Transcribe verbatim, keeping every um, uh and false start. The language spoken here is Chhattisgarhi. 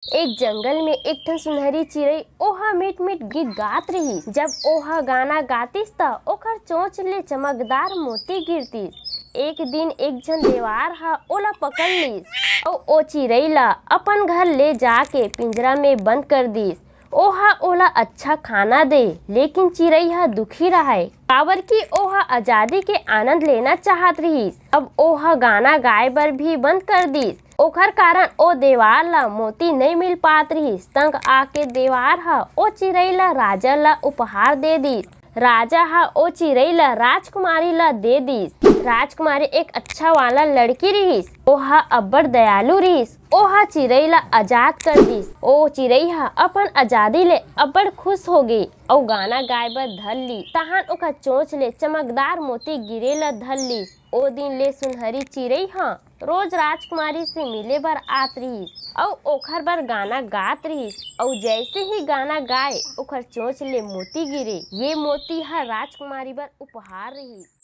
एक जंगल में एक ठन सुनहरी चिरई, ओहा मीठ मीठ गीत गात रिहिस। जब ओहा गाना गातिस, त ओखर चोंच ले चमकदार मोती गिरतिस। एक दिन एक झन देवार ह ओला पकड़ लिस अउ ओ चिरई ला अपन घर ले जाके पिंजरा में बंद कर दिस। ओहा ओला अच्छा खाना दे, लेकिन चिरई ह दुखी रहय, काबर कि ओहा आजादी के आनंद लेना चाहत रिहिस। अब ओहा गाना गाए बर भी बंद कर दिस। ओखर कारण ओ देवार ला मोती नइ मिल पात रिहिस। तंग आके देवार ह ओ चिरई ला राजा ला उपहार दे दिस। राजा ह ओ चिरई ला राजकुमारी ला दे दिस। राजकुमारी एक अच्छा वाला लड़की रिहिस। ओहा अब्बड़ दयालु रिहिस। ओहा चिरई ला आजाद कर दिस। ओ चिरई ह अपन आजादी ले अब्बड़ खुश हो गे अउ गाना गाए बर धर लिस। तहान ओकर चोंच ले चमकदार मोती गिरे ला धर लिस। ओ दिन ले सुनहरी चिरई ह रोज राजकुमारी से मिले बर आत रिहिस अउ ओखर बर गाना गात रिहिस। अउ जैसे ही गाना गाए, ओखर चोंच ले मोती गिरे। ये मोती ह राजकुमारी बर उपहार रिहिस।